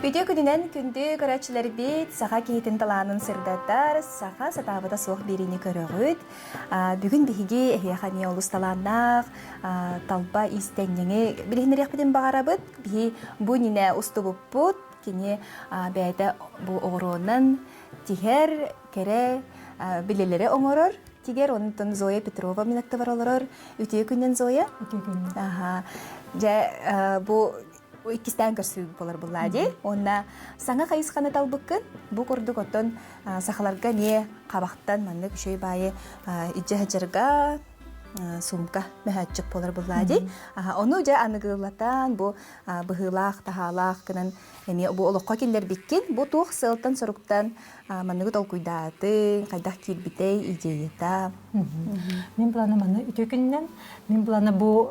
Үтүө күнүнэн күндү көрөөччүлэрбит, саха киһитин талаанын сырдатар, саха сатаабыта суох биэриини көрөҕүт. Бүгүн биһиги эһиэхэ эмиэ олус талааннаах, талба иистэнньэҥи билиһиннэриэхпитин баҕарабыт. Биһи бу иннинэ устубуппут, кини бэйэтэ бу оҕуруонан тиһэр, кэрэ билэлэри оҥорор тигэр, онтон Зоя Петрова мин аттыбар олорор. Үтүө күнүнэн, Зоя. Үтүө күнүнэн. Аха. Дьэ, бу иккистээн көрсүү буолар буллаа дии. Уонна саҥа хайысханы талбыккын. Бу курдук оттон сахаларга эмиэ хабахтан маннык үчүгэй баайы илдьэ сылдьарга сумка мөһөөччүк буолар буллаа дии. Ону дьэ аныгылатан бу быһыылаах, таһаалаах гынан эмиэ бу олоххо киллэрбиккин. Бу туох сыалтан-соруктан манныгы толкуйдаатыҥ, хайдах киирбитэй идеята? Мин планым маны үтүө күнүнэн, мин плана бу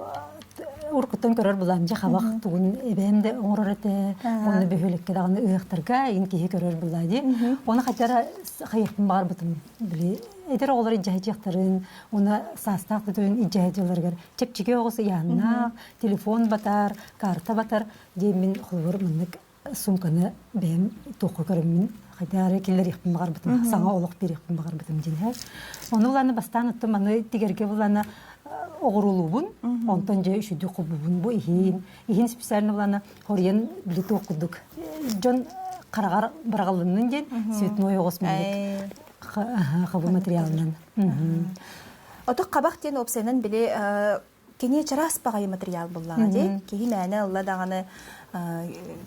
уруккуттан көрөр булаам дьэ хабах тугун эбээм да оҥорор этэ, уонна бөһүөлэккэ даҕаны ыһыахтарга ин киһи көрөр булаа дии. Оны хатара хайыахпын баҕарбытым били эдэр оҕолор идьэһэдьиэхтэрин, уонна саастаах да тойон идьэһэдьиэлэригэр чэпчэки оҕус ыйааннаах, телефон батар, карта батар диэммин холобур маннык Суумканы бэйэм туохха көрөммүн хайдах эрэ киллэриэхпин баҕарбытым, саҥа олох биэриэхпин баҕарбытым диэн иһэр. Ону булааны бастаан оттон маны тигэргэ булааны оҕурулуубун, онтон дьэ үчүгэй холбуубун бу иһин, иһин специально булааны хоруйан били туох курдук дьон хараҕар быраҕылыннын диэн цветной оҕус маннык хабы материалынан. Отох хабах диэн уопсайынан били Кини чараас баҕайы материал буллаҕа дии. Киһи мээнэ ылла даҕаны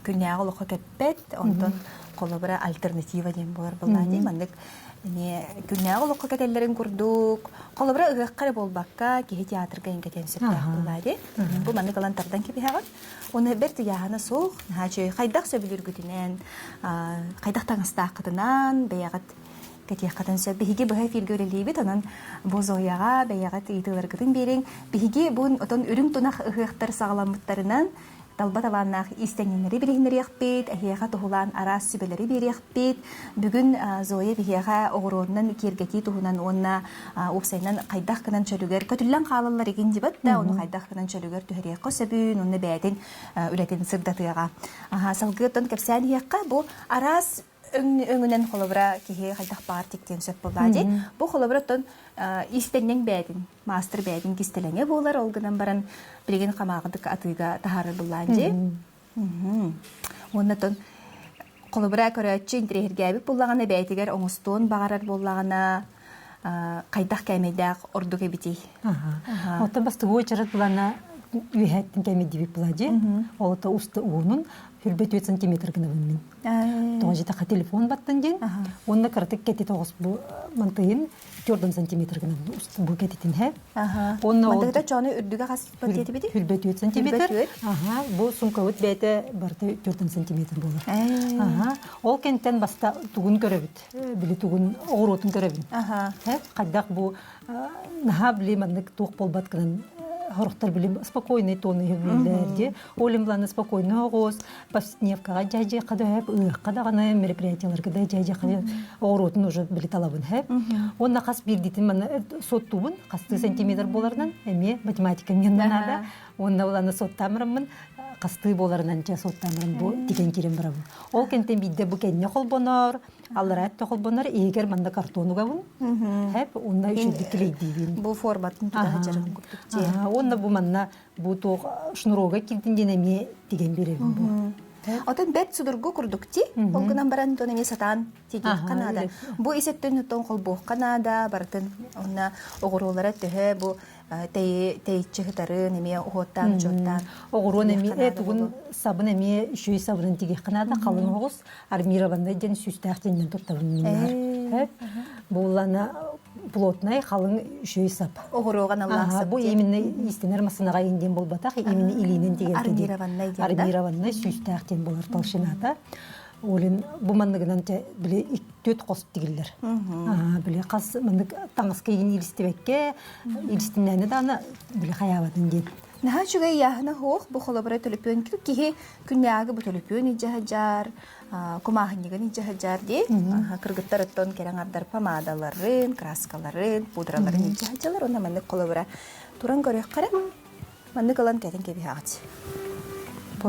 күннээҕи олоххо кэппэт, онтон холобура альтернатива диэн буолар буоллаҕа дии. Маннык эмиэ күннээҕи олоххо кэтэллэрин курдук, холобура ыһыахха эрэ буолбакка, киһи театрга иҥкэтиэн сөптөөх буоллаҕа дии. Бу маннык ылан тардан кэбиһэҕин. Уонна бэрт ыйааһына суох, наһаа үчүгэй. Хайдах сөбүлүүргүтүнэн, хайдах таҥастааххытынан бэйэҕит кэтиэххитин сөп. Биһиги быһа эфиргэ үлэлиибит, онон бу Зояҕа бэйэҕит ыйытыыларгытын биэриҥ. Биһиги бу отон үрүҥ тунах ыһыахтар саҕаламмыттарынан талба талааннаах иистэнньэҥнэри билиһиннэриэхпит, эһиэхэ туһулаан араас сүбэлэри биэриэхпит. Бүгүн Зоя биһиэхэ оҕуруонан киэргэтии туһунан уонна уопсайынан хайдах гынан чөлүгэр көтүллэн хаалаллар игин дибэт да, ону хайдах гынан чөлүгэр түһэриэххэ сөбүн уонна бэйэтин үлэтин сырдатыаҕа. Салгыы оттон кэпсээн иһиэххэ, бу араас өҥүнэн холобура киһи хайдах баар тиктиэн сөп буоллаа дии. Бу холобура оттон иистэнньэҥ бэйэтин, маастар бэйэтин кистэлэҥэ буолар, ол гынан баран билигин хамааҕытык атыыга таһаарар буллаан дии. Уонна оттон холобура көрөөччү интэриэһиргээбит буоллаҕына бэйэтигэр оҥостуон баҕарар буоллаҕына хайдах кээмэйдээх ордук эбитий? Оттон бастакы уочарат булана үөһэттэн кээмэйдиибит була дии. Ол ото уста уунун хүрбэ 4 сантиметр гынабын мин. Тоҕо дьитэхэ телефон баттан диэн. Уонна кыратык кэтит оҕус бу мантыйын 4 сантиметр гына бу кэтитин һэ. Уонна Мантыгыта чоону үрдүгэ хас баттиэтибити? Хүрбэ 4 сантиметр. Аха, бу сумкабыт бэйэтэ барыта 4 сантиметр буолар. Аха. Ол кэнтэн баста тугун көрөбүт. Били тугун оҕуруотун көрөбүн. Аха. Хайдах бу наһаа били маннык туох буолбат гынан хорохтор били спокойный тон иһиллэр ди олим планы спокойно оҕус повседневкаҕа дьайдьиэххэ да сөп ыһыахха даҕаны мероприятияларга да дьайдьиэххэ оҕуруотун уже били талабын хэп уонна хас биирдитин манна соттуубун хастыы сантиметр буоларынан эмиэ математика миэнэ наада уонна уланы соттаамыраммын хастыы буоларынан дьэ соттаамырам бу тигэн киирэн барабын ол кэнтэн биирдэ бу кэннэ холбонор аллараа өттө холбонор иһигэр манна картон угабын хэп уонна үчүгдүк килейдиибин бу форматын тута сылдьарын курдук дии уонна бу манна бу туох шнурога киирдин диэн эмиэ тигэн биэрэбин бу Отон бэрт судургу курдук ти ол гынан баран тон эмиэ сатаан тигиэххэ наада. Бу ис өттүн оттон холбуохха наада барытын онно оҕуруолара төһө бу тэйиччи сытарын эмиэ уһуоттаан учуоттаан оҕуруон эмиэ тугун сабын эмиэ үчүгэй сабынын тигиэххэ наада халыҥ оҕус армированнай диэн сүүстээх диэннэн туттабын миннар буллана плотнай халыҥ үчүгэй сап оҕуруоҕа наллаах сап бу именно истинэр массынаҕа индиэн буолбатах именно илиинэн тигэр армированнай диэн армированнай сүүстээх диэн буолар толщината Олин бу манныгынан били түөрт хос тигиллэр. Били хас маннык таҥаска игин илистибэккэ, илистиннээнэ даҕаны били хайаабатын диэн. Наһаа үчүгэй ыйааһына суох бу холобура төлөпүөн киһи күннээҕи бу төлөпүөн илдьэ сылдьар, кумааһынньыгын илдьэ сылдьар дии. Кыргыттар оттон кэрэ аҥардар помадаларын, краскаларын, пудраларын илдьэ сылдьаллар. Уонна маннык холобура туран көрүөххэ эрэ маннык ылан кэтин кэбиһэҕит. Бу.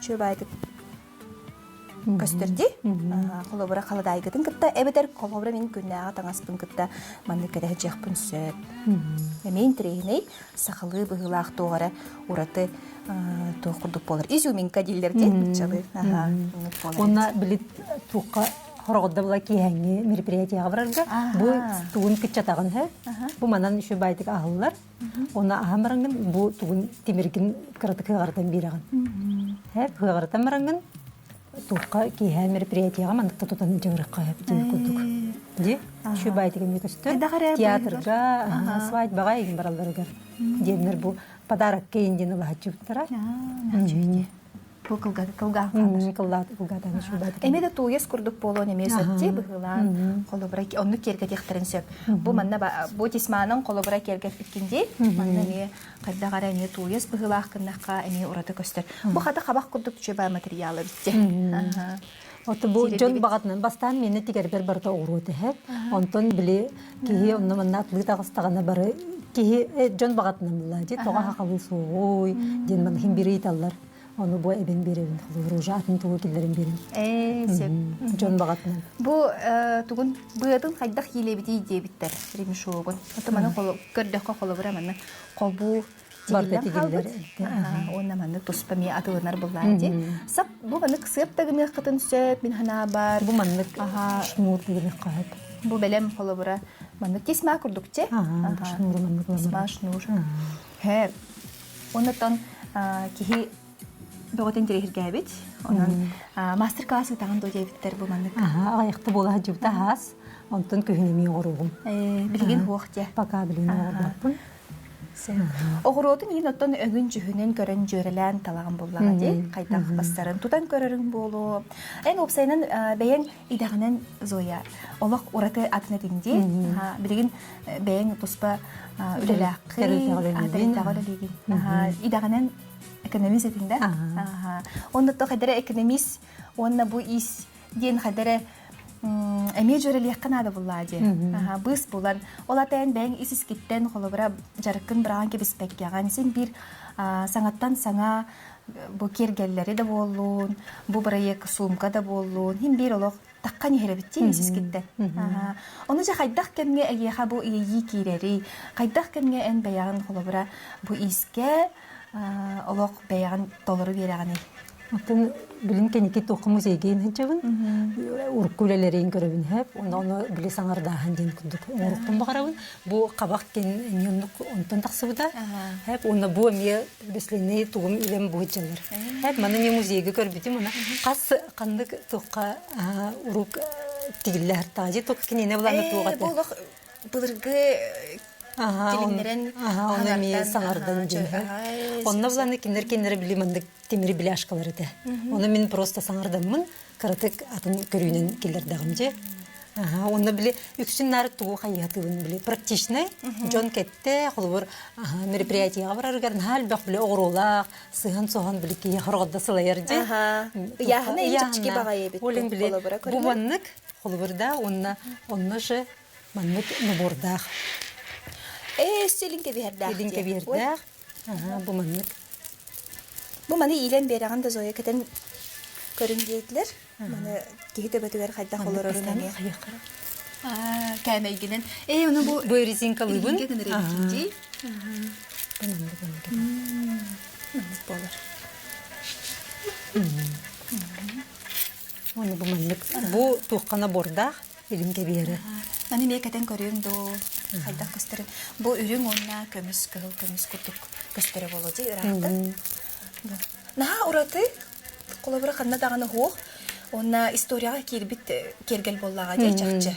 Үчүгэй баайдык. Көстөрди. Холобура халадаайгытын кытта эбэтэр холобура мин күннээҕи таҥаспын кытта маннык кэтэһдьиэхпин сөп. Эмиэ интэриэһинэй сахалыы быһыылаах туох эрэ ураты туох курдук буолар. Изюминка дииллэр дии нууччалыы. Уонна били туохха хороҕоддо була киэһэҥҥи мероприятияҕа барарга бу тугун кыччатаҕын һэ бу манан үчүгэй баайдык аһыллар Оны аһан бараҥҥын бу тугун тимиргин кыратык кыаҕырытан биэрэҕин. Һэ кыаҕырытан бараҥҥын туохха киэһэ мероприятияҕа маннык тутан дьыгырыкка сөп диэн курдук. Ди үчүгэй баайдык эмиэ көстөр. Театрга, свадьбаҕа игин баралларыгар диэннэр бу подарокка иин диэн ылаһаччыбыттара. Бу кылгаан хаалар. Кылгаатаан үчүгэй Эмиэ да тууйас курдук буолуон эмиэ сөп быһыылаан холобура оннук киэргэтиэхтэрин сөп. Бу манна бу тисмаанан холобура киэргэппиккин дии. Манна эмиэ хайдах эрэ эмиэ тууйас быһыылаах гыннахха эмиэ ураты көстөр. Бу хата хабах курдук үчүгэй материала битте. Ото бу дьон баҕатынан бастаан миэнэ тигэрбэр барыта оҕуруо тэһэр. Онтон били киһи онно манна атлыы таҕыстаҕына бары киһи дьон баҕатынан булла дии тоҕо хахалыы суоҕуй диэн маны хин бири ыйталлар. Ону бу эбин биэрэбин холобур атын тугу киллэрин биэрин. Ээ сөп. Дьон баҕатынан. Бу тугун быатын хайдах иилэбитий диэбиттэр ремешогун. Ото маны көрдөххө холобура манна холбуу Барда тигиллэр. Уонна маннык туспа ми атылынар буллаа дии. Сап бу маннык сыап да гыныаххытын сөп мин ханаабар. Бу маннык шнур гыныахха сөп. Бу бэлэм холобура маннык тесьма курдук че. Шнур маннык Тесьма шнур. Хэ. Оннотон киһи бөҕөтүн тириһиргээбит. Онон мастер-класс ытаҕын доо диэбиттэр бу маннык. Аҕыйахта буола сылдьыбыта хаас. Онтон күһүн эмиэ оҕоруоҕум. Билигин хуох дьэ. Пока билигин оҕорбоппун. Оҕуруотун иһин оттон өҥүн-дьүһүнүн көрөн дьүөрэлээн талаҕын буллаҕа дии. Хайдах бастарын тутан көрөрүҥ буолуо. Эн уопсайынан бэйэҥ идэҕинэн Зоя олох ураты атын этиҥ дии. Билигин бэйэҥ туспа үлэлээххин, тэрилтэҕэ үлэлиигин. Идэҕинэн экономист этиҥ да? Онно то хайдара экономист уонна бу ис диэн хайдара эмиэ дьүөрэлиэххэ наада буллаа дии. Быыс булан, ол атайан бэйэҥ ис искиттэн холобура дьарыккын быраҕан кэбиспэккэҕин син биир саҥаттан саҥа бу киэргэллэри да буоллун, бу бырайыак суумка да буоллун, син биир олох таххан иһэр эбит дии ис искиттэн. Ону дьэ хайдах кэмҥэ эйиэхэ бу иэйии киирэрий? Хайдах кэмҥэ эн бэйэҕин холобура бу иискэ олох бэйэҕин толору биэрэҕиний? Оттон билин кэнники туохха музейга сылдьабын, урукку үлэлэрин көрөбүн сөп, онно ону били саҥардааһын диэн курдук оҥоруохпун баҕарабын. Бу хабах диэн эмиэ оннук онтон тахсыбыта. Сөп, уонна бу эмиэ бесленный тугум үлэм бу сылдьаллар. Сөп, маны эмиэ музейга көрбүтүм, уна хас ханнык туохха урук тигиллэр таажы туох киниэнэ буланна туох этэ. Бу олох былыргы тилиннэрэн Оны эмиэ саҥардан дьин. Онно буланы кинилэр кинилэр били маннык тимири бляшкалар этэ. Ону мин просто саҥардаммын, кыратык атын көрүүнэн киллэрдэҕим дьэ. Онно били үксүн наар тугу хайыһатыбын били практичный дьон кэттэ, холобур мероприятияҕа барарыгар наһаа элбэх били оҕуруолаах, сыһан-соһон били киһи хорҕоддо сылайар дьэ. Ыйааһына ин чэпчэки баҕайы эбит. Ол били бу маннык холобур да уонна онно же маннык набордаах. Ээ, өссө илин кэбиһэрдээх. Илин кэбиһэрдээх. Бу маннык. Бу маны иилэн биэрэҕин да Зоя кэтэн көрүн диэтилэр. Маны киһи төбөтүгэр хайдах олорорун эмиэ. Кээмэйгинэн. Ээ, ону бу Бу резинкалыыбын. Резинка гынар эбиккин дии. Маннык буолар. Уонна бу маннык. Бу туохха набордаах илин кэбиһэрэ. Маны эмиэ кэтэн көрүөҥ дуу, хайдах көстөрүн. Бу үрүҥ уонна көмүс, кыһыл көмүс курдук көстөрө буолуо дии ыраахтан. Наһаа ураты, холобура ханна даҕаны уһуох, уонна историяҕа киирбит киэргэл буоллаҕа дии чахчы.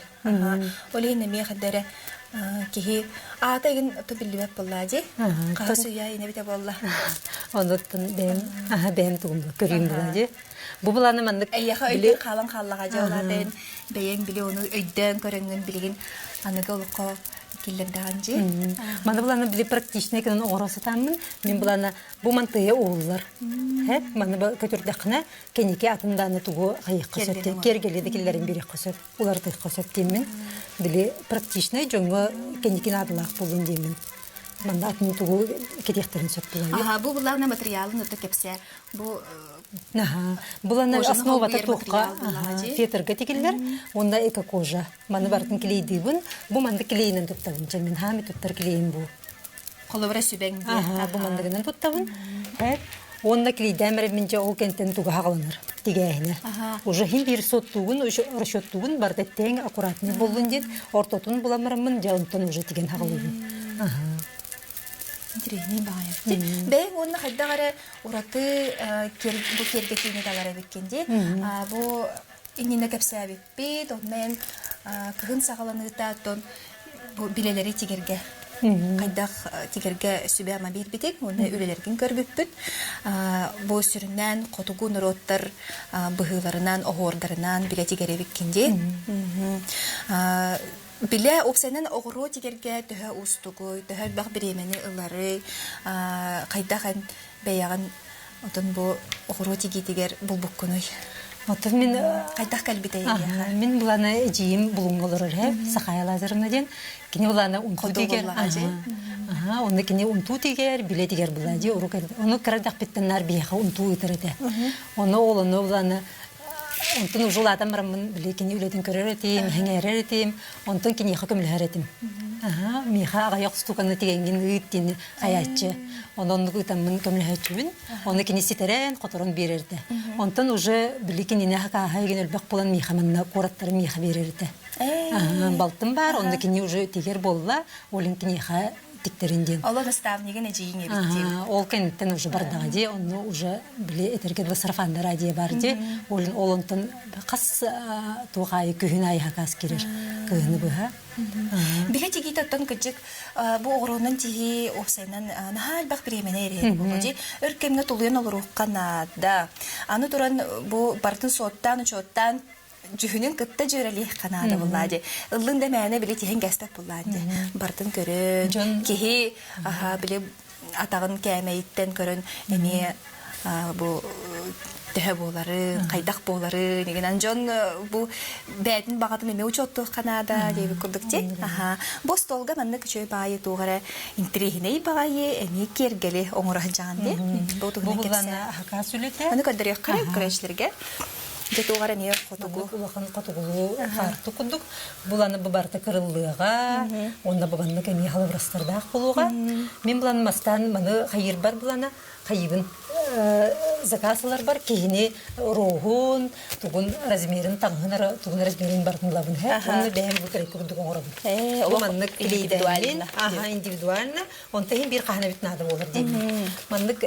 Ол иһин эмиэ хайда эрэ киһи аата игин то биллибэт буоллаа дии. Хаһыс үйэ инэбитэ буолла. Онуттан бэйэм бэйэм тугум көрүүм буолла дии. Бу былааны маннык Эйиэхэ өйдөөн хаалан хааллаҕа дьэ ол аата эн бэйэҥ били ону өйдөөн көрөҥҥүн билигин аныгы олоххо киллэрдэҕин дии. Маны былааны били практичный гынан оҥоро сатааммын мин былаана бу мантыйа уһуллар. Һэ маны көтүрдэххинэ кэнники атын дааны тугу хайыахха сөп киэргэли да киллэрин биэриэххэ сөп уларытыахха сөп диэммин били практичный дьоҥҥо кэнники наадалаах буоллун диэммин. Манна атын тугу кэтиэхтэрин сөп буолар. Аха, бу булаана материалын ото кэпсээ. Бу Аха. Булана кожаны основата холбуйар туохха материал буллаҕа дии. фетрга тигиллэр уонна эко-кожа. Маны барытын клейдыыбын. Бу маннык клейинэн туттабын. Чэ, мин хаами туттар клейим бу. Холобура сүбэҥ диэ. Аха, бу манныгынан туттабын. Һэ. Уонна клейдээн баран дьэ ол кэнтэн туга хаҕаланар тигээһинэ. Уже хин биир соттуугун, расчеттуугун барыта тэҥ аккуратный боллун диэн ортотун булан бараммын дьэ онтон уже тигэн хаҕалыыбын. Аха. Интириэһинэй баҕайы. Бэйэҥ уонна хайдах эрэ ураты бу киэргэтиини талар эбиккин дии. Бу иннинэ кэпсээбиппит, онно эн кыһын саҕаланыыта оттон бу билэлэри тигэргэ хайдах тигэргэ сүбэ-ама биэрбитиҥ уонна үлэлэргин көрбүппүт. Бу сүрүннээн хотугу норуоттар быһыыларынан, оһуордарынан билэ тигэр эбиккин дии. Билэ уопсайынан оҕуруо тигэргэ төһө уустугуй, төһө элбэх бириэмэни ыларый, хайдах эн бэйэҕин отон бу оҕуруо тигиитигэр булбуккунуй? Оттон мин хайдах кэлбитэй эйиэхэ? Мин булана эдьиийим Булуҥҥа олорор эһэ, Сахая Лазаревна диэн. Кини булана унтуу тигэр. Аха, онно кини унтуу тигэр, билэ тигэр була дии. Ону кыра эрдэхпиттэн наар биһиэхэ унтуу ыытар этэ. Ону ол ону булана Онтон уже улаатан бараммын били кини үлэтин көрөр этим, сэҥээрэр этим, онтон киниэхэ көмөлөһөр этим. Аха, миэхэ аҕыйах устууканы тигэҥҥин ыыт диэн хайааччы. Онон оннук ыытаммын көмөлөһөөччүбүн. Ону кини ситэрэн, хоторон биэрэр этэ. Онтон уже били кинини хакааһа игин өлбөх буолан миэхэ манна куораттары миэхэ биэрэр этэ. Балтым баар, онно кини уже тигэр буолла, ол киниэхэ тиктэрин диэн. Оло наставнигын эдьиийиҥ эбит дии. Ол кэнниттэн уже бардаҕа дии, онно уже били этэргэ дылы сарафаннар радио бар дии. Ол ол онтон хас туох аайы күһүн аайы хакаас киирэр кыһыны быһа. Билэ тигиитэ оттон кырдьык бу оҕуруонан тиһии уопсайынан наһаа элбэх бириэмэни эрэйэр буолуо дии. Өр кэмҥэ тулуйан олоруохха наада. Аны туран бу барытын суоттаан, учуоттаан дьүһүнүн кытта дьүөрэлиэххэ наада буллаа дии. Ыллын да мээнэ били тиһэн кэспэт буллаа дии. Барытын көрөн, Дьон киһи аһа били атаҕын кээмэйиттэн көрөн эмиэ бу төһө буоларын, хайдах буоларын, игинэн дьон бу бэйэтин баҕатын эмиэ учуоттуохха наада диэбит курдук дии. Аха. Бу остуолга маннык үчүгэй баайы туох эрэ интириэһинэй баҕайы эмиэ киэргэли оҥоро сылдьаҕын дии. Бу Бу туһунан буллана кэпсээ. хакас үлэтэ. Аны көрдөрүөххэ эрэ көрөөччүлэргэ. Дьэ туох эрэ эмиэ хотугу. Улахан хотугулуу хаарты курдук буланы бу барыта кырыллыаҕа, уонна бу маннык эмиэ халабырастардаах буолуоҕа. Мин булан мастаан маны хайыырбар булана хайыыбын заказ ыларбар киһини роһун, тугун размерин таҥаһын тугун размерин барытын ылабын һэ. Уонна бэйэм бу кырай курдук оҥоробун. Ээ, Бу маннык индивидуально. Аха, индивидуально. Онто иһин биир хаһан эбит наада буолар диэбин. Маннык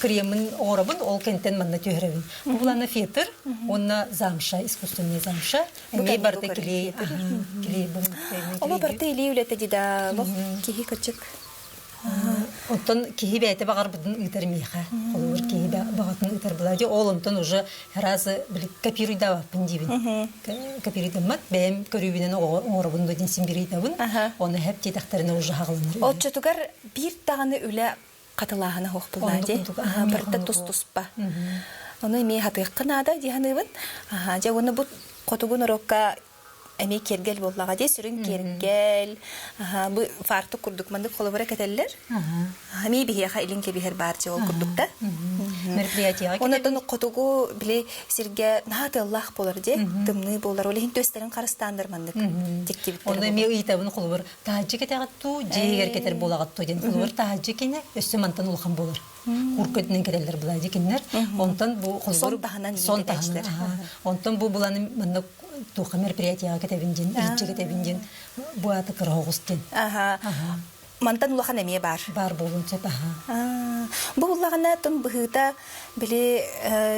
кремын оҥоробун, ол кэнтэн манна түһэрэбин. Бу булана фетр уонна замша, искусственный замша. Эмиэ барыта клей, клей бу Оба барыта илии үлэтэ дии лох киһи кычык. Оттон киһи бэйэтэ баҕарбытын ыытар миэхэ. Холобур киһи баҕатын ыытар была. Ол онтон уже разы били копируйдаабаппын диибин. Копируйдаммат бэйэм көрүүбүнэн оҥоробун диэн син биир ыйытабын. Оны хэп диэтэхтэринэ уже хаҕыланар. Оччотугар биир даҕаны үлэ хатылааһына суох буоллаа дии. Барыта тус-туспа. Ону эмиэ хатыахха наада дии саныыбын. Дьэ уонна бу хотугу норуокка эмиэ киэргэл буоллаҕа дии, сүрүн киэргэл. Бу фартук курдук маннык холобура кэтэллэр. Эмиэ биһиэхэ илин кэбиһэр баар дии ол курдук да. Мероприятияҕа Онон хотугу били сиргэ наһаа тыаллаах буолар дии, тымныы буолар. Ол иһин түөстэрин харыстааннар маннык тиктибиттэр. Онно эмиэ ыйытабын холобур таһаджы кэтэҕит дуу, дьиэ иһигэр кэтэр буолаҕыт дуу диэн. Холобур таһаджы кинэ өссө мантан улахан буолар. Курка үрдүнэн кэтэллэр була дикиннэр. Онтон бу холобур сон таһынан сон таһынан. Онтон бу буланы манна туохха мероприятияҕа кэтэбин диэн, иһиччэ кэтэбин диэн бу аата кыра оҕус диэн. Аха. Мантан улахан эмиэ баар. Баар буолуон сөп аха. Бу буллаҕына тун быһыыта били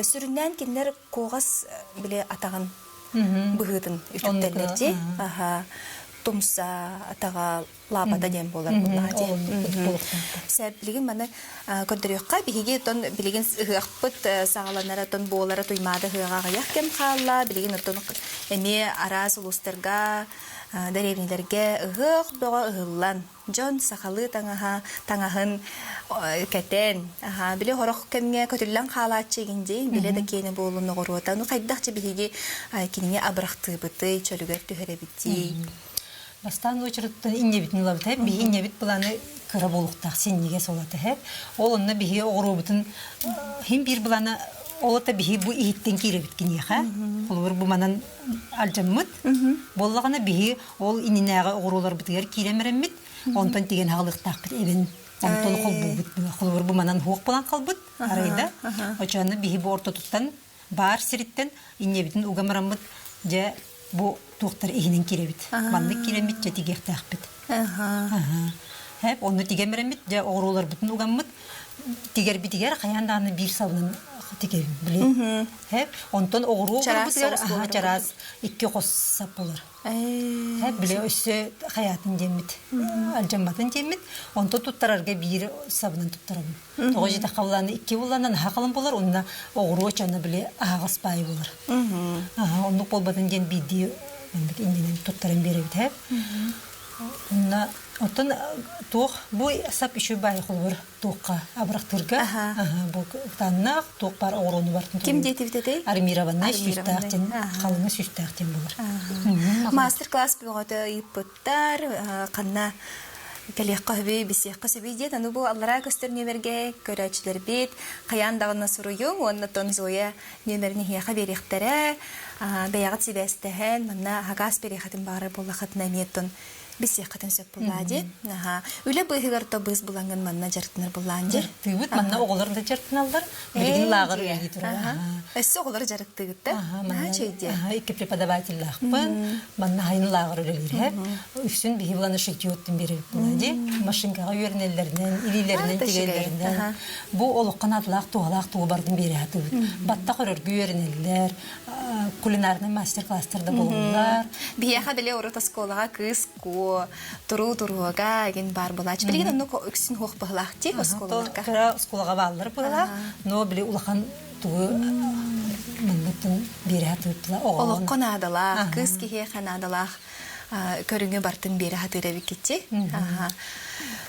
сүрүннээн кинилэр куоҕас били атаҕын быһыытын үтүктэллэр дии. Аха. Тумса атаҕа лаапата диэн буолар буоллаҕа дии. Сөп, билигин маны көрдөрүөххэ. Биһиги оттон билигин ыһыахпыт саҕаланара оттон буолара Туймаада ыһыаҕа аҕыйах кэм хаалла. Билигин оттон эмиэ араас улуустарга, дэриэбинэлэргэ ыһыах бөҕө ыһыллан дьон сахалыы таҥаһа таҥаһын кэтэн били сорох кэмҥэ көтүллэн хаалааччы игин дии билэ да киэнэ буолун оҕуруота ну хайдах чи биһиги кинини абырахтыыбытый чөлүгэр түһэрэбитий. Бастаан уочараттан инньэбитин ылабыт һэ. Биһи инньэбит былааны кыра буолуохтаах синньигэс ол ата һэ. Ол онно биһи оҕуруобутун хин биир былаана ол ата биһи бу иһиттэн киирэбит киниэхэ. Холобур бу манан алдьаммыт. Буоллаҕына биһи ол иннинээҕи оҕуруоларбытыгар киирэн эрэммит. Онтон тигэн аҕалыахтаахпыт эбин. Онтон холбуубут. Холобур бу манан хуох булан халбыт арайда. Очону биһи бу ортотуттан баар сириттэн инньэбитин уга мараммыт дьэ бу туохтар иһинэн киирэбит. Маннык киирэммит дьэ тигиэхтээхпит. Хэп онно тигэн бараммыт дьэ оҕуруоларбытын угаммыт тигэрбитигэр хайаан даҕаны биир сабынан тигэбин били. Хэп онтон оҕуруо угарбытыгар аһа чараас икки хос сап болар. Хэп били өссө хайаатын диэммит алдьамматын диэммит онтон туттарарга биир сабынан туттарабын. Тоҕо дьитэххэ булааны икки булланан аһа халын булар, онно оҕуруо чана били аһаҕас баайы булар. Аха, оннук буолбатын диэн биирдии маннык иннинэн туттаран биэрэбит һэ. Онно оттон туох бу сап үчүгэй баайы холобур туохха абырахтыырга бу таннаах туох баар оҕуруону бартын Ким диэтибит этэй? Армированнай сүүстээх диэн халыҥа сүүстээх диэн булар. Мастер-класс бөҕөтө ыйыппыт ханна кэлиэххэ сөбүй, билсиэххэ сөбүй диэн аны бу аллараа көстөр нүөмэргэ көрөөччүлэрбит хайаан даҕаны суруйуҥ уонна оттон Зоя нүөмэрин эһиэхэ биэриэхтэрэ бэйэҕит сибээстэһэн манна хакаас биэриэххитин баҕарар буоллаххытына эмиэ оттон билсиэххитин сөп буоллаа дии. Үлэ быыһыгар то быыс булаҥҥын манна дьарыктанар буоллаан дии. Дьарыктыыбыт манна оҕолор да дьарыктаналлар. Билигин лааҕыр үлэлии турар. Өссө оҕолору дьарыктыыгыт да? Наһаа үчүгэй Аха, икки преподавателлаахпын. Манна хайын лааҕыр үлэлиирэ. Үксүн биһи булан шитьёттун биэрэр була дии. Машинкаҕа үөрэнэллэринэн, илиилэринэн тигэллэринэн. Бу олоххо наадалаах туһалаах тугу бардын биэрэ сатыыбыт. Баттах өрөргө үөрэнэллэр, кулинарнай мастер-класстар да буолаллар. Биһиэхэ били урут оскуолаҕа кыыс куо, туруу туруога игин баар буолааччы. Билигин оннук үксүн хуох быһылаах дии оскуолаларга. Кыра оскуолаҕа бааллар быһылаах, но били улахан тугу манныктын биэрэ сатыыртыла оҕолон. Олоххо наадалаах, кыыс киһиэхэ наадалаах көрүҥү бартын биэрэ сатыыр эбиккитчи.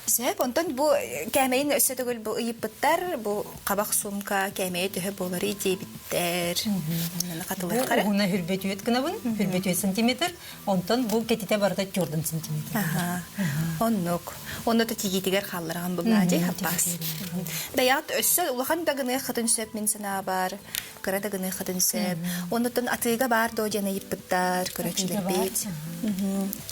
Сөп, онтон бу кээмэйин өссө төгүл бу ыйыппыттар, бу хабах сумка кээмэйэ төһө буоларый диэбиттэр. Хатылыаххара. Уһуна хүрбөтүөт гынабын, хүрбөтүөт сантиметр. Онтон бу кэтитэ барыта төрдүн сантиметр. Оннук. Онно да тигиитигэр хааллараҕын буллаа дии хаппаас. Бэйэҕит өссө улахан да гыныаххытын сөп мин санаабар, кыра да гыныаххытын сөп. Оннуттан атыыга баар дуо диэн ыйыппыттар, көрөөччүлэрбит.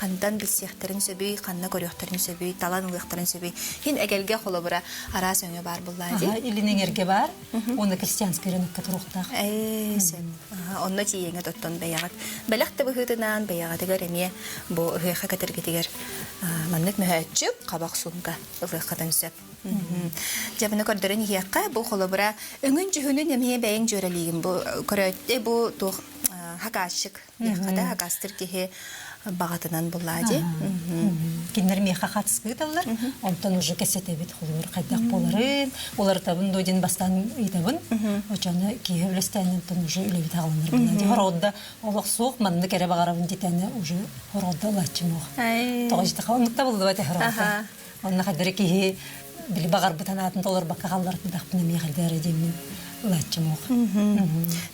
Хантан билсиэхтэрин сөбүй, ханна көрүөхтэрин сөбүй, талан ылыахтарын сөбүй. Хин эгэлгэ холобура араас өҥө баар буллаа дии. Илин эҥэргэ баар. Уонна крестьянскай рынокка туруохтаах. Ээ, сөп. Онно тиийэҥҥит оттон бэйэҕит бэлэх да быһыытынан бэйэҕитигэр эмиэ бу ыһыахха кэтэргитигэр маннык мөһөөччүк хабах суумка ылыаххытын сөп. Дьэ, маны көрдөрөн иһиэххэ, бу холобура өҥүн-дьүһүнүн эмиэ бэйэҥ дьүөрэлиигин бу көрөөттө бу туох хакаасчык диэххэ да хакаастыр киһи баҕатынан буллаа дии. Кинилэр миэхэ хатыскыыталлар, онтон уже кэсэтэбит холобур хайдах буоларын, уларытабын дуо диэн бастаан ыйытабын. Очону киһи үлэстээн онтон уже үлэбит аҕаланар буолла дии. Хороҕодда олох суох, маннык эрэ баҕарабын дитэни уже хороҕодда ылааччым уох. Тоҕо дьитэхэ оннук табыллыбат хороҕодда. Онно хайдары киһи били баҕарбыт санаатын толорбакка хаалларбатахпын эмиэ хайда эрэ диэммин ылааччым уох.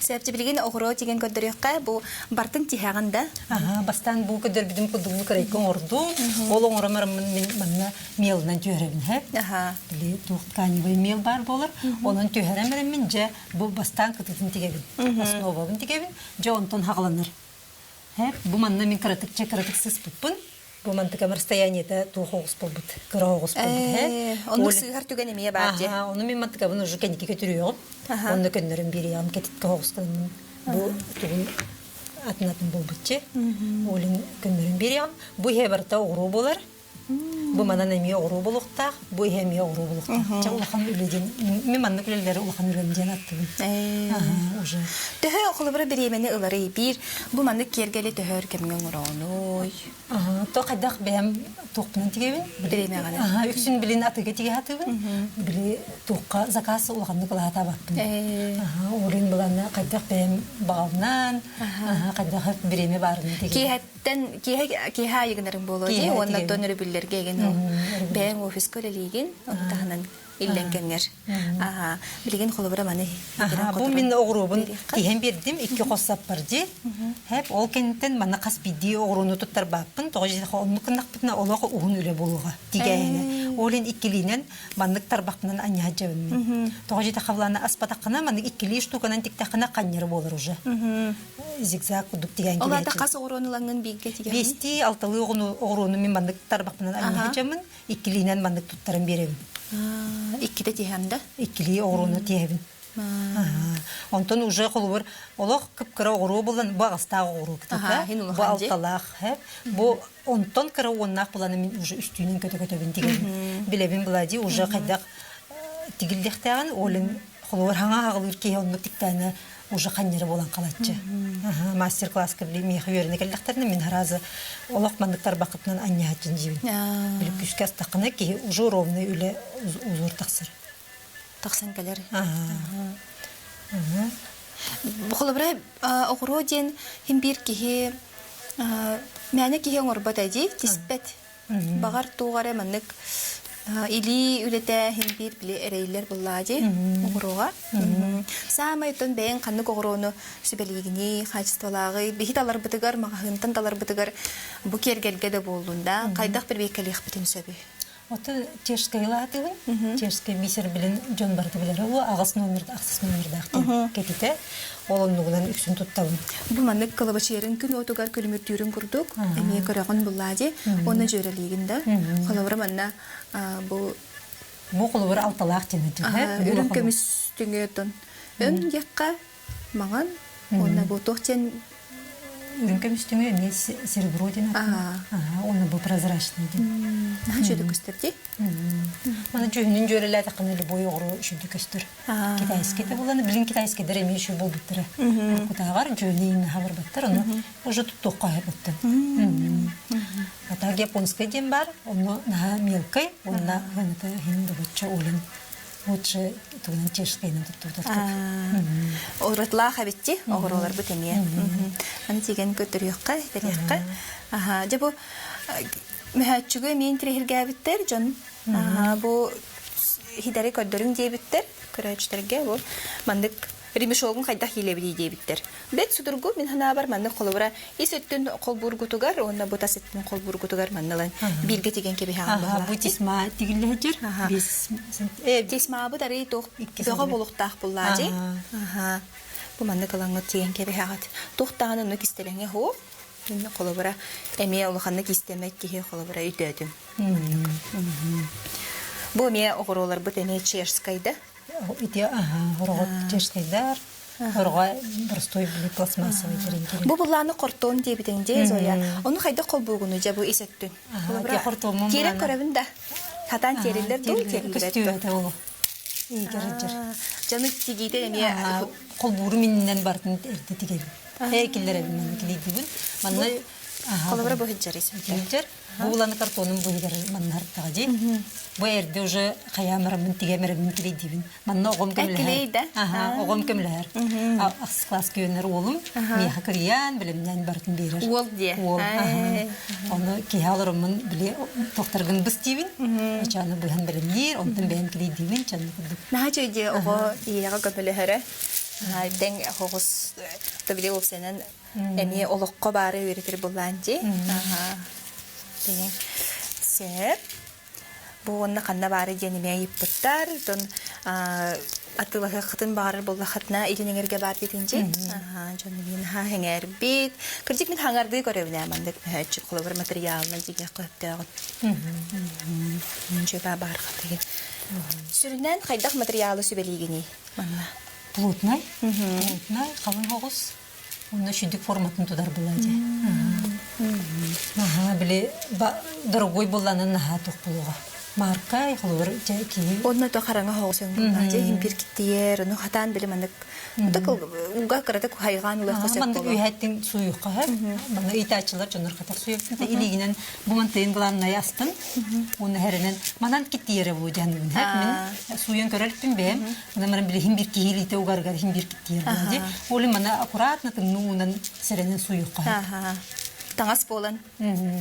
Сөп, билигин оҕуруо тигэн көрдөрүөххэ, бу бартын тиһэҕин да? Аха, бастаан бу көрдөрбүтүм курдук бу кырайка оҥордум. Ол оҥорон бараммын мин манна миэлынан түһэрэбин һэ. Аха. Били туох тканевый миэл баар буолар. Онон түһэрэн бараммын дьэ бу бастаан кытытын тигэбин. Основабын тигэбин. Дьэ онтон хаҕаланар. Һэ, бу манна мин кыратык кыратык сыспыппын. Бу мантыкам расстояниета туох оҕус буолбут, кыра оҕус буолбут һэ. Оннук сыыһар түгэн эмиэ баар дии. Аха, ону мин мантыкабын уже кэнники көтүрүөҕүм. Онно көннөрөн биэриэҕим кэтитке оҕус гынаммын бу тугун атын атын буолбутчи. Олин көннөрөн биэриэҕим. Бу иһэ барыта оҕуруо буолар. Бу манан эмиэ оҕуруо буолуохтаах, бу иһэ эмиэ оҕуруо буолуохтаах. Чэ улахан үлэ диэн, мин маннык үлэлэри улахан үлэм диэн аттыбын. Уже. Төһө холобура бириэмэни ыларый биир бу маннык киэргэли төһөр кэмҥэ оҥороонуй? То хайдах бэйэм туохпунан тигэбин? Бириэмэҕинэн. Аха, үксүн билин атыыга тигэ сатыыбын. Били туохха заказ улаханнык ылаатаабаппын. Аха, олин быланна хайдах бэйэм баҕабынан, аха, хайдах бириэмэ баарынан тигэбин. Киэһэттэн киэһэ киэһэ аайы гынарыҥ буолуо дии уонна оттон өрөбүллэргэ эгин ол бэйэҥ офиска үлэлиигин ону таһынан. Иллэҥ кэмҥэр. Аха. Билигин холобура маны Бу мин оҕуруобун тиһэн биэрдим, икки хос саппар дии. Хэп ол кэнниттэн манна хас биирдии оҕуруону туттарбаппын, тоҕо дьиэхэ оннук гыннахпытына олох уһун үлэ буолуоҕа тигээһинэ. Ол иһин иккилиинэн маннык тарбахпынан анньаһа дьэбин мин. Тоҕо дьиэтэхэ былаана аспатаххына маннык иккилии штуканан тиктэххинэ ханньары буолар уже. Зигзаг курдук тигээн Ол аата хас оҕуруону ылаҥҥын бииргэ тигэҕин? Биэстии, алталыы оҕуруону мин маннык тарбахпынан анньаһа дьэммин, иккилиинэн маннык туттаран биэрэбин. Иккитэ тиһэм да? Иккилии оҕуруону тиһэбин. Онтон уже холобур олох кып-кыра оҕуруо булан бу аҕыстаах оҕуруо кытыта, бу алталаах, бу онтон кыра уоннаах буланы мин уже үстүүнүн көтө-көтөбүн тигэрим. Билэбин була дии уже хайдах тигиллиэхтээҕин, олин холобур хаҥа хаҕылыыр киһи оннук тиктээнэ уже ханньары буолан халаччы. Мастер-класска били миэхэ үөрэнэ кэллэхтэринэ мин харазы олох маннык тарбаххытынан анньаһаччын диибин. Били күүскэ астаххына киһи уже ровный үлэ узор тахсар. Тахсан кэлэр. Холобура, оҕуруо диэн хим биир киһи мээнэ киһи оҥорбот дии, тиспэт. Баҕар туох эрэ маннык илии үлэтэ иһин биир били эрэйиллэр буллаа дии оҕуруоҕа. Саамай оттон бэйэҥ ханнык оҕуруону сүбэлиигиний, хаачыстыбалааҕый? Биһи таларбытыгар, маҕаһыынтан таларбытыгар бу киэргэлгэ да буоллун да, хайдах бирбиэккэлиэхпитин сөбүй? Оттон чешскайылаатыбын. Чешскай бисер билин дьон барыта билэр. Ол аҕыс номер, ахсыс номердаах диэн кэтитэ. Ол оннугунан үксүн туттабын. Бу маннык кылабачыйарын күн уотугар күлүмүрдүүрүн курдук эмиэ көрөҕүн буллаа дии. Уонна дьүөрэлиигин да. Холобура манна бу Бу холобура алталаах диэн Үрүҥ көмүс түҥүөтон. Өҥ диэххэ маҥан уонна бу туох диэн Үрүҥ көмүстүҥү эмиэ серебро диэн ааттанар. Уонна бу прозрачный диэн. Наһаа үчүгэй көстөр дии. Маны дьүһүнүн дьүөрэлээтэххинэ любой оҕуруо үчүгэй көстөр. Китайский да булан, билин китайскайдар эмиэ үчүгэй буолбуттара. Кутааҕар дьүһүнү иҥнэ барбаттар, ону уже туттуохха сөп А так японскай диэн бар, онно наһаа мелкай, уонна ыаната иһин добоччо олен лучше тугунан чешскайынан туттубутар. Уратлаах эбитти, оҕуруоларбыт эмиэ. Аны тиген көтөрүөххэ, тэриэххэ. Аха, дьэ бу мөһөөччүгү эмиэ интириэһиргээбиттэр дьон. Бу хидэри көрдөрүҥ диэбиттэр, көрөөччүлэргэ бу маннык ремешогун хайдах иилэбитий диэбиттэр. Бэт судургу мин санаабар маннык холобура ис өттүн холбуургутугар уонна бу тас өттүн холбуургутугар манна ылан бииргэ тигэн кэбиһэҕин быһалаах. Бу тесьма тигиллэһэр Тесьмаабыт арый туох бөҕө буолуохтаах буллаа дии. Бу маннык ылаҥҥыт тигэн кэбиһэҕит. Туох даҕаны оннук истэлэҥэ суох. Инне холобура эмиэ улаханнык истэмэт киһи холобура өйдөөтүм. Бу эмиэ оҕуруоларбыт эмиэ чешскайда. Ити хороҕо чешскайдар, хороҕо простой пластмассовый тэрин. Бу буллааны хортуон диэбитиҥ дии Зоя. Ону хайдах холбуугуну дьэ бу ис өттүн? Тиэрэн көрөбүн да. Хатаан тиэриллэр дуу, тиэриллибэт дуу? Ол. Иигэр Дьону тигиитэ эмиэ холбууру миннэн бартын эрдэ тигэрим. Ээ киллэрэбин манна килийдибин. Манна Холобура бу сылдьар сылдьар. Бу уланы картонун быһыгар манна дии. Бу эрдэ уже хайаамараммын тигэмэрэбин килийдибин. Манна оҕом көмөлөһөр. Аха, оҕом көмөлөһөр. Ахсыс класс күйөнөр уолум миэхэ кырыйан, билимнэн барытын биэрэр. Уол диэ. Уол. Ону киһи олороммун били тохторгун быс диибин. Чаны быһан билимниир, онтон бэйэм килийдиибин чаны курдук. Наһаа үчүгэй оҕо ийэҕэ көмөлөһөрө. Тэҥ оҕус тобили уопсайынан эмиэ олоххо баары үөрэтэр буллаан дии. Сөп. Бу уонна ханна баары диэн эмиэ ыйыппыттар. Оттон атыылаһыаххытын баҕарар буоллаххытына илин эҥэргэ баар диэтин дии. Дьон эмиэ наһаа сэҥээрбит. Кырдьык мин хаҥардыы көрөбүн ээ маннык мөһөөччүк холобур материалынан дьиҥиэххэ сөптөөҕүн. Дьыба баар хатыгын. Сүрүннээн хайдах материалы сүбэлиигиний манна? Плотнай. Плотнай, халыҥ оҕус. Онно сүдүк форматын тутар була дии. Аха, били дорогой булланан наһаа туох буолуоҕа. Марка, холобур, дьэ киһи Онно то хараҥа хоҕус өҥ дьэ импир киттиер, ону хатаан били маннык уга кыратык хайҕаан ылыахха сөп Маннык үһэттин суйуохха сөп. Манна ыйтааччылар дьоннор хатар суйуохтун илиигинэн бу мантыйын главное астын. Уонна хэрэнэн манан киттиерэ бу дьаныгын мин суйан көрөрпүн бэйэм. Мана мара билиһин бир киһи илиитэ угарыгар иһин бир киттиер була дии. Ол мана аккуратно тымныы уунан сэрэнэн суйуохха сөп. Таҥас буолан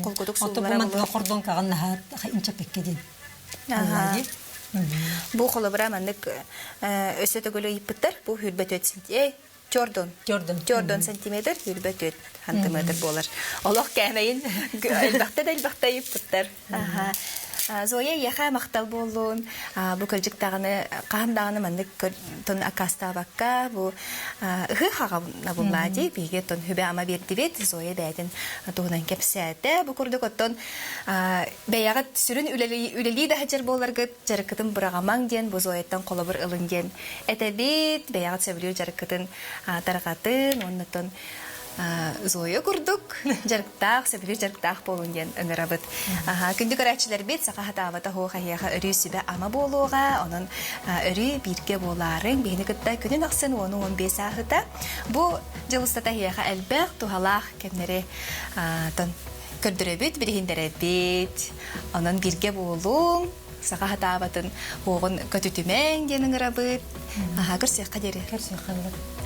холкутук сууллара. Ото бу мантыга хордон каҕан наһаа инчэппекке диэн. Бу холобура маннык өссө төгүл ыйыппыттар. Бу хүрбэ 4 Тёрдон. Тёрдон. Тёрдон сантиметр, хүрбэ 4 сантиметр буолар. Олох кээмэйин элбэхтэ да элбэхтэ ыйыппыттар. Зоя эйиэхэ махтал буоллун. Бу кырдьык даҕаны хаһан даҕаны маннык тон аккаастаабакка бу ыһыы хаҕа буллаа дии биһиги тон хүбэ-ама биэрдибит. Зоя бэйэтин туһунан кэпсээтэ. Бу курдук оттон бэйэҕит сүрүн үлэлии да сылдьар буоларгыт дьарыккытын быраҕамаҥ диэн бу Зояттан холобур ылын диэн этэбит. Бэйэҕит сөбүлүүр дьарыккытын тарҕатын уонна оттон Зоя курдук дьарыктаах, сөбүлүүр дьарыктаах буолун диэн ыҥырабыт. Күндү көрөөччүлэрбит, саха хатаабата оһуох эһиэхэ өрүү сүбэ-ама буолуоҕа. Онон өрүү бииргэ буолаарыҥ. Биһини кытта күнүн ахсын 10-15 ааһыта. Бу дьыл устата эһиэхэ элбэх туһалаах кэмнэри тон көрдөрөбүт, билиһиннэрэбит. Онон бииргэ буолуҥ, саха хатаабатын уоҕун көтүтүмэҥ диэн ыҥырабыт. Аха, көрсүөххэ диэри. Көрсүөххэ диэри.